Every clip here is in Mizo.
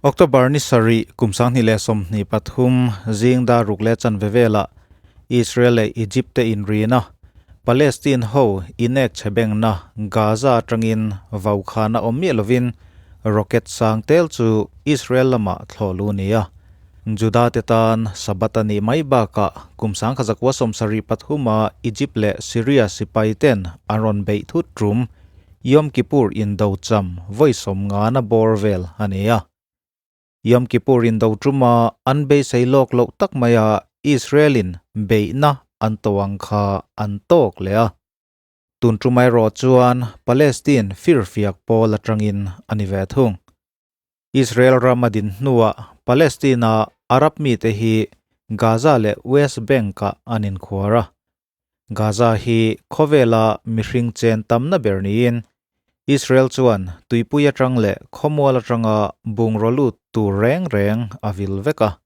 October ni sarih kum 2023 zing dar ruk leh chanve velah Israel leh Egypt te inrina Palestine ho inek che bengna Gaza atangin vaukhana awm miah lovin rocket sang tel chu Israel lama thlawh lu nia. Juda te tan Sabbath a nih mai bakah kum 1973 a Egypt leh Syria sipai ten an rawn beih thut tum Yom Kippur indo cham vawi 50 na bawr vel a ni a. Yom Kippur indo tuma an beisei lawk loh tak maia Israelin beihna an tawang kha an tawk leh a. Tun tumai ro chuan Palestine firfiak pawl atangin ani ve thung. Israel ramadin hnuah Palestina Arab mi te hi Gaza leh West Bank ah anin khuara. Gaza hi khawvela mihring chen tamna ber niin Israel chuan tuipui atang leh khawmual atanga bungraw tu reng reng a vil veka.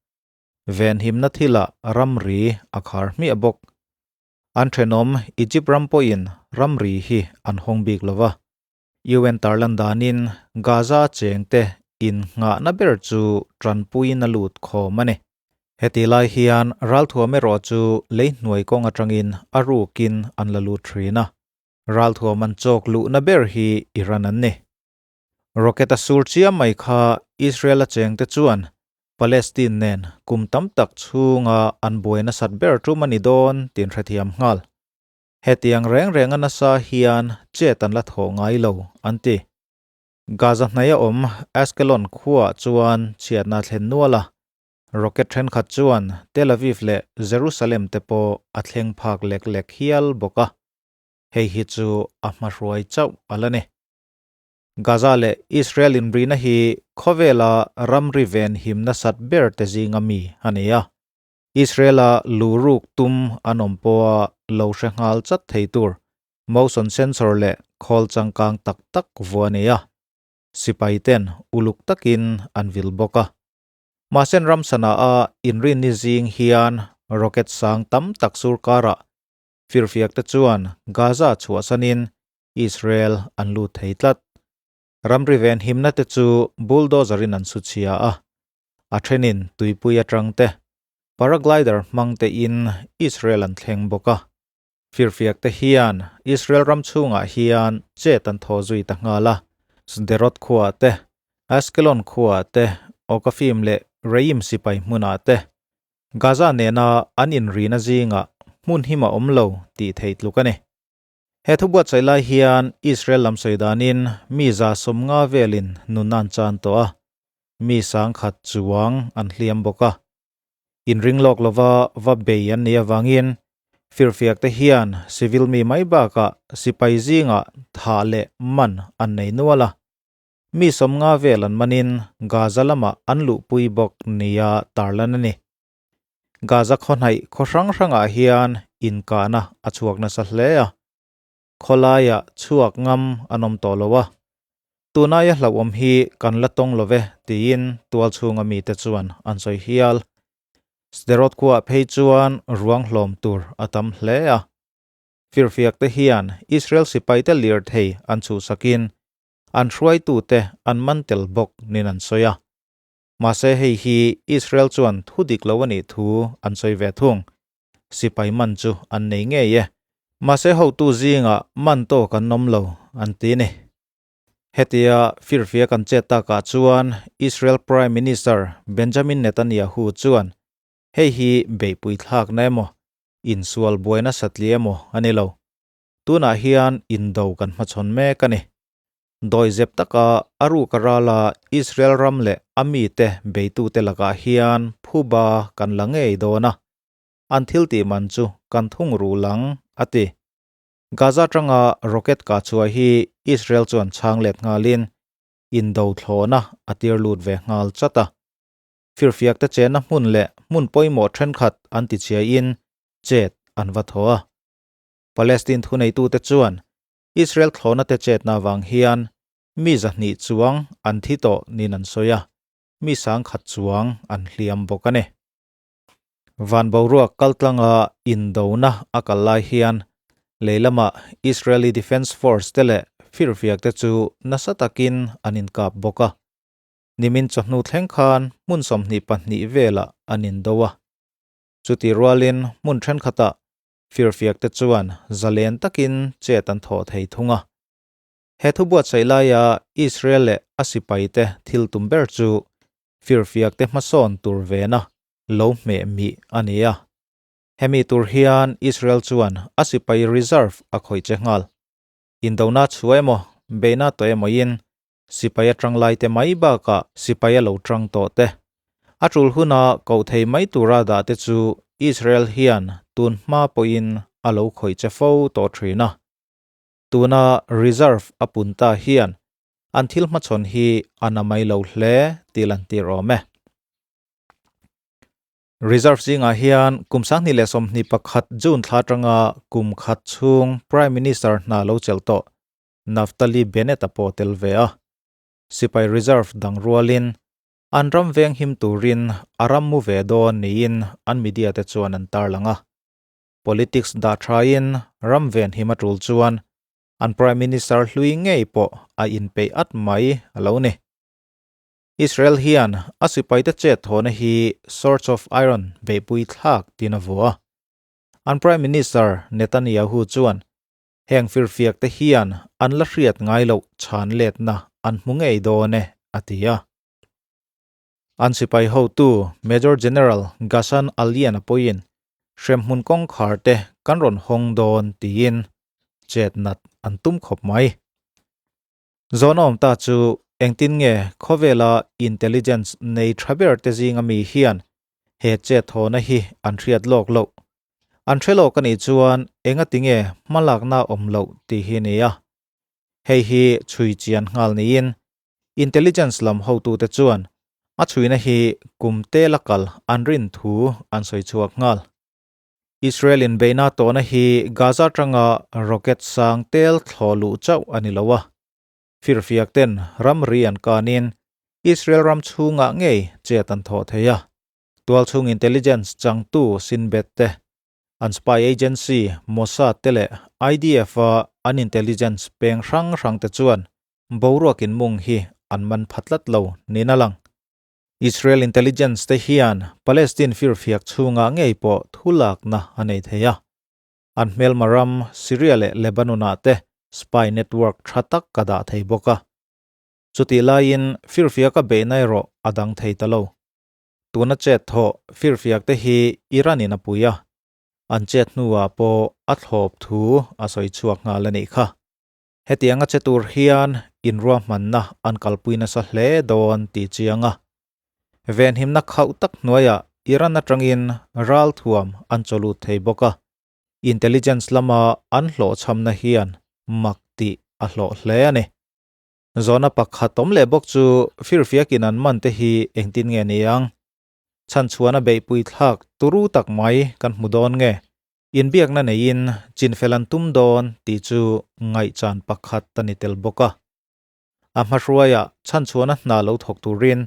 Ven himna thila ramri a khar hmiah bawk. An thenom Egypt ram pawhin ramri hi an hawng bik lova. UN tarlan danin Gaza chengte in nga na ber chu tranpui na lut khawm ani. Heti lai hian ralthuam erawh chu lei hnuai kawng atangin a rukin an la lut thina. Ralthuam an chawk lu na ber hi Iran an ni. Rocket a sur chiam mai kha Israel a chengte chuan Palestine nen kum tam tak chhunga an buaina sat ber tum ani dawn tin hrethiam nghal. Hetiang reng reng a nasa hian chet an la thaw ngai lo an ti. Gaza hnaia awm Askelon khuah chuan chhiatna thlen nuala. Rocket thenkhat chuan Tel Aviv leh Jerusalem te pawh a thleng phak lek lek hial bawk a. Hei hi chu a hmahruai chauh ala ni. Gaza leh Israel inrina hi khawvela ramri ven himna sat ber te zinga mi ani a. Israel-a luruk tum an awm pawha lo hre nghal chat thei tur motion sensor leh khawl changkang tak tak vu ani a. Sipai ten uluk takin an vil bawk a. Mahsen ram sana a inrin ni zing hian rocket sang tam tak surkara firfiak te chuan Gaza chhuahsanin Israel an lut thei tlat. Ramri ven himna te chu bulldozer in an su chhia a. A thenin tuipui atang te paraglider hmang te in Israel an thleng bawk a. Firfiak te hian Israel ram chhungah hian chet an thaw zui ta nghal a. Sderot khuah te, Askelon khuah te, Okafim leh Reim sipai hmunah te. Gaza nena an inrina zinga hmun hima awm lo tih thei tluk ani. He thu buat sawi lai hian Israel lam sawi danin mi za 50 velin nun an chan tawh a. Mi 100 chuang an hliam bawk a. Inring lawk lova va bei an ni awangin firfiak te hian civil mi mai bakah sipai zinga tha leh man an nei nual a. Mi 50 vel an manin Gaza lama an luhpui bawk nia tarlan ani. Gaza khaw hnaih khaw hrang hrangah hian inkahna a chhuak nasa hle a. Khawlaia chhuak ngam an awm tawh lo a. Tunai a hlauhawm hi kan la tawng love tiin tual chhunga mi te chuan an sawi hial. Sderot khuah phei chuan ruang hlawm tur a tam hle a. Firfiak te hian Israel sipai te lir thei an chu sakin an hruai tu te an man tel bawk nin an sawi a. Mahse hei hi Israel chuan thu dik lo ani thu an sawi ve thung. Sipai man chu an nei ngei e. Mahse ho tu zinga man to kan nawm lo an ti ni. Hetia firfia kan chet takah chuan Israel Prime Minister Benjamin Netanyahu chuan hei hi beihpui thlak na emaw insual buaina satli emaw ani lo. Tunah hian indo kan hmachhawn mek ani. Doi zep taka aru karala Israel ram leh ami te beitu te lakah hian phuba kan la ngei dawna. An thil ti man chu kan thung ru lang ati. Gaza tanga rocket ka chua hi Israel chuan chang let ngalin indo thlona atir lut ve ngal chata. Firfiak te chena hmun leh hmun pawimawh thenkhat an ti chhia in chet an va thaw a. Palestine thunei tu te chuan Israel thlona te chetna wang hian mi zahnih chuang an thi tawh nin an sawi a. Mi 100 chuang an hliam bawk ani. Van boruak kaltlanga indona a kal lai hian leilama Israeli Defense Force te leh firfiak te chu nasa takin an inkap bawk a. Nimin chawhnu thleng khan hmun 22 velah an indo a. Chutih rualin hmun thenkhatah firfiakte chuan zalen takin chet an thawh thei thung a. He thu buatsaih laia Israel leh a sipaite thil tum ber chu firfiakte hmasawn tur vena lo hmeh mih a ni a. Hemi tur hian Israel chuan a sipai reserve a khawih che nghal. Indona chhuah emaw, beihna tawh emawin sipai atang laite mai bakah sipai a lo tang tawh te. A tul huna koh thei mai tura dah te chu Israel hian tun hma pawhin a lo khawih che fo tawh thin a. Tuna reserve a pun ta hian an thil hmachhawn hi a na mai lo hle tih lantir awm e. Reserve zingah hian kum 2021 June thla atanga kum khat chhung Prime Minister hna lo chelh tawh Naftali Bennett a pawh tel ve a. Sipai reserve dang rualin an ram veng him turin a ram mu ve dawn niin an media te chuan an tarlang a. Politics dah thain ram ven him a tul chuan an Prime Minister hlui ngei pawh a inpeih at mai a lo ni. Israel hian a sipaite chet thawhna hi Swords of Iron beihpui thlak tiin a vuah a. An Prime Minister Netanyahu chuan heng firfiakte hian an la hriat ngai loh chhan letna an hmu ngei dawn e a ti a. An sipai hotu Major General Ghassan Alian a pawhin hremhmun kawngkhar te kan rawn hawng dawn tiin chet nat an tum khawp mai. Zawnawm ta chu engtin nge khawvela intelligence nei tha ber te zinga mi hian he chet thawhna hi an hriat lawk loh. An hre lawk a nih chuan engati nge hmalakna awm loh tih hi nia. Hei hi chhui chian nghal niin intelligence lam hotute chuan a chhuina hi kum tela kal an rin thu an sawi chhuak nghal. Israel in beihna tawhna hi Gaza atanga rocket sang tel thlawh luh chauh a ni lo a. Firfiak ten ramri an kanin Israel ram chhungah ngei chet an thawh thei a. Tualchhung intelligence changtu Shin Bet te, an spy agency Mossad te leh IDF a an intelligence peng hrang hrang te chuan boruak inmung hi an man pha tlat lo niin a lang. Israel intelligence te hian Palestine firfiak chhungah ngei pawh thu lakna a nei thei a. An hmelma ram Syria leh Lebanon-ah te spy network tha tak ka dah thei bawk a. Chutih laiin firfiaka beihna erawh a dang thei ta lo. Tuna chet thawh firfiak te hi Iran-in a pui a, an chet hnuah pawh a thlawp thu a sawi chhuak nghal a nih kha. Hetianga che tur hian inruahmanna an kalpui nasa hle dawn tih chiang a. Venhimna khauh tak hnuaiah Iran atangin ralthuam an chawlut thei bawk a, intelligence lama an hlawhchhamna hian mak tih a hlawh hle a ni. Zawhna pakhat awm leh bawk chu firfiakin an man te hi engtin nge ni ang? Chhanchhuahna beihpui thlak turu tak mai kan hmu dawn nge? Inbiakna neiin chinfel an tum dawn tih chu ngaihchan pakhat a ni tel bawk a. A hmahruaiah chhanchhuahna hna lo thawk turin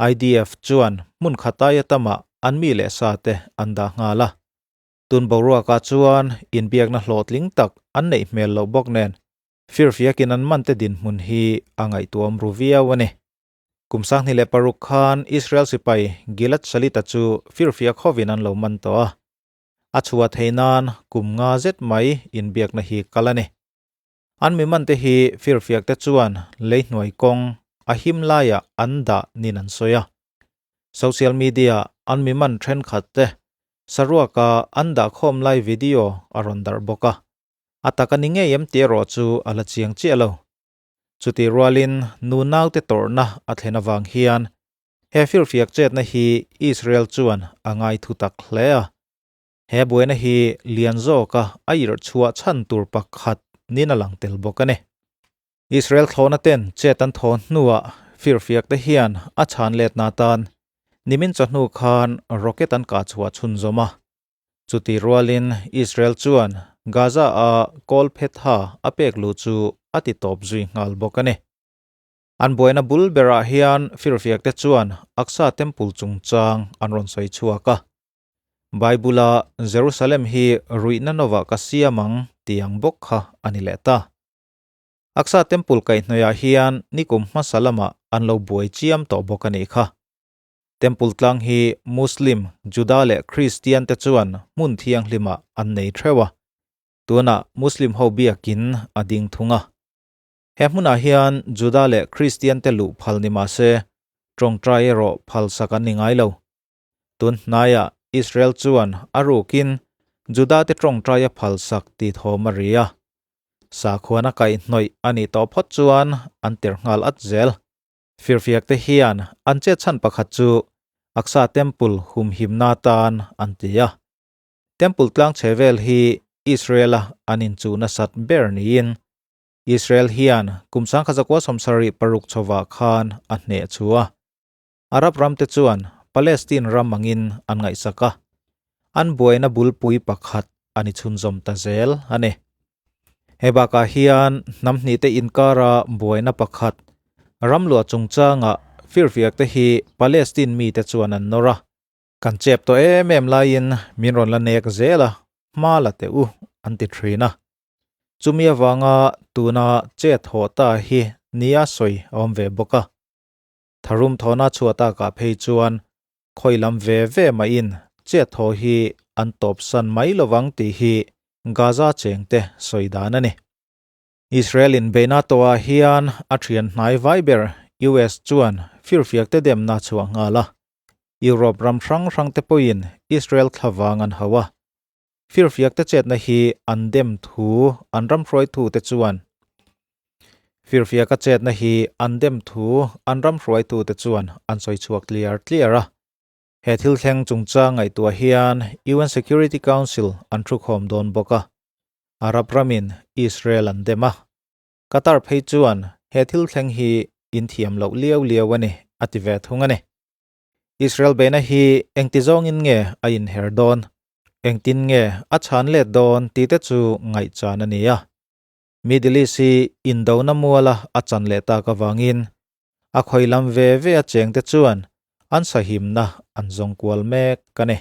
IDF chuan hmun khataia tamah an mi leh sa te an dah nghal a. Tun boruakah chuan inbiakna hlawhtling tak an neih hmel loh bawk nen firfiakin an mante dinhmun hi a ngaihtuam ru viau a ni. Kum 2006 khan Israel sipai Gilad Shalit-a chu firfiak hovin an lo man tawh a. A chhuah theih nan kum nga zet mai inbiakna hi kal a ni. An mimante hi firfiakte chuan leihnuai kawng a him laiah an dah nin an sawi a. Social media an miman thenkhat te saruaka an dahkhawm lai video a rawn darh bawk a. A tak a ni ngei em tih erawh chu a la chiang chiah lo. Chutih rualin nu naute tawrhna a thlen avang hian He firfiak chetna hi Israel chuan a ngai thu tak hle a. He buaina hi lian zawka a irh chhuah chhan tur pakhat nin a lang tel bawk a ni. Israel thlawhna ten chet an thawn hnuah firfiak te hian a chhan letna atan nimin chawhnu khan rocket an kah chhuah chhunzawm a. Chuti rualin Israel chuan Gaza-a kawl phetha a pek luh chu a ti tawp zui nghal bawk a ni. An buaina bul berah hian firfiakte chuan Aqsa Temple chungchang an rawn sawi chhuak a. Bible-a Jerusalem hi ruihna novah ka siam ang tih ang bawk kha a ni leh ta. Aqsa Temple kaihhnawihah hian nikum hmasa lamah an lo buai chiam tawh bawk a nih kha. Temple tlang hi Muslim, Juda leh Kristian te chuan hmun thianghlimah an nei theuh a, tunah Muslim ho biakin a ding thung a. He hmunah hian Juda leh Kristian te luh phal ni mah se, tawngtai erawh phalsak an ni ngai lo. Tun hnaiah Israel chuan a rukin Juda-te tawngtai a phalsak tih thawm a ri a. Sakhuana kaihhnawih a nih tawh phawt chuan an tirh nghal at zel. Firfiakte hian an chetchhan pakhat chu Aqsa Temple humhimna atan an ti a. Temple tlang chhe vel hi Israel-a an inchuh nasat ber niin Israel hian kum 1976 chhovah khan a hneh chu a. Arab ramte chuan Palestine ram angin an ngaihsak a, an buaina bulpui pakhat a ni chhunzawm ta zel a ni. He bakah hian hnam hnihte inkara buaina pakhat ram luah chungchangah firfiakte hi Palestine mite chuan an nawr a. Kan chep tawh em em laiin min rawn la nek zel a, hma la teh u an ti thin a. Chumi avanga tuna chet haw ta hi nia sawi a awm ve bawk a. Tharum thawna chhuah takah phei chuan khawi lam ve ve mahin chet thaw hi an tawpsan mai lovang tih hi Gaza chengte sawi dan a ni. Israel inbeihna tawhah hian a thian hnai vai ber US chuan firfiakte demna chhuah nghal a. Europe ram hrang hrangte pawhin Israel thlavang an hauh a. Firfiakte chetna hi an dem thu an ram hruaitute chuan Firfiaka chetna hi an dem thu an ram hruaitute chuan an sawi chhuak tliar tliar a. He thil thleng chungchang ngaihtuah hian UN Security Council an thukhawm dawn bawk a. Arab ramin Israel an dem a. Qatar phei chuan he thil thleng hi inthiam loh liau liau a ni a ti ve thung a ni. Israel beihna hi engti zawngin nge a inher dawn, engtin nge a chhan let dawn tih te chu ngaihchan a ni a. Middle East hi indona muala a chan leh tak avangin a khawi lam ve ve a chengte chuan an sahimna an zawng kual mek a ni.